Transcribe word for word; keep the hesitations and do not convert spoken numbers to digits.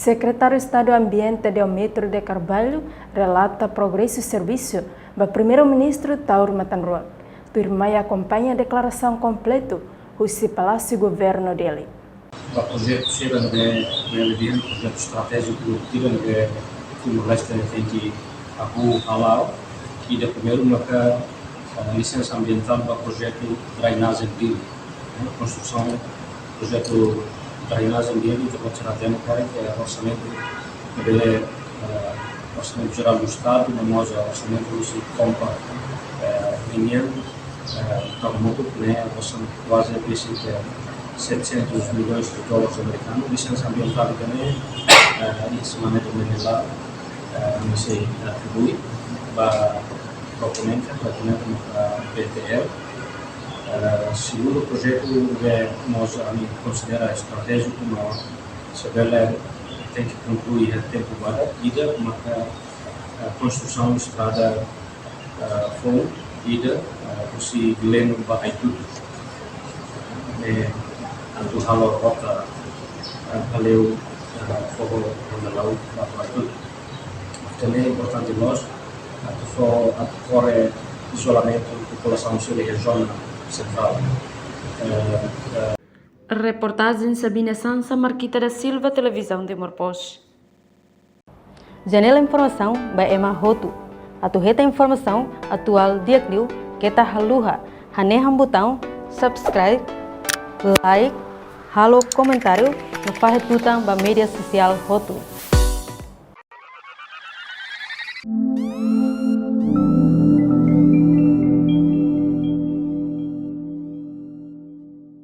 Sekretáriu Estadu Ambiente Deometrio de Carvalho relata progresu servisu ba Primeiru-Ministru Taur Matan Ruak. Tuirmai akompaña deklarasaun kompletu husi Palásiu Governu Dili. Ba projetu sira ne'ebé, ne'ebé projetu estratéjiku sira ne'ebé Timor-Leste tenke hahú hala'o, ida primeiru maka, eh, lisensa ambientál ba projetu drenajen Dili. Eh, konstrusaun projetu drenajen Dili, ita-boot sira hatene karik orsamentu ne'ebé, eh, orsamentu jerál do Estadu, no mós orsamentu husi Compact, eh, ninian, eh, termotuk ne'e, osan kuaze besik, eh, setecentos milhões de dólares americanos, lisensa ambientál ne'e, eh, iha semana de Menela, eh, ami sei atribui ba proponente, proponente ba P T L. Eh, segundu projetu ne'ebé mós ami konsidera estratéjiku, no se bele tenke konklui iha tempu badak, ida maka, eh, konstrusaun estrada, eh, foun ida, eh, husi Gleno ba Aitutu. Eh, atu halo rota, eh, Paleu, eh, foho Rondelaú ba Aitutu. Tanba importante loos atu fó, atu kore izolamentu populasaun sira iha zona sentrál. Eh, eh, Reportajen Sabina Sansa, Marquita da Silva, Televizaun Timor Post. Janela informasaun ba ema hotu. Atu hetan informasaun atuál di'ak liu, keta haluha hanehan butaun subscribe, like, halo komentáriu, no fahe tutan ba média sosiál hotu.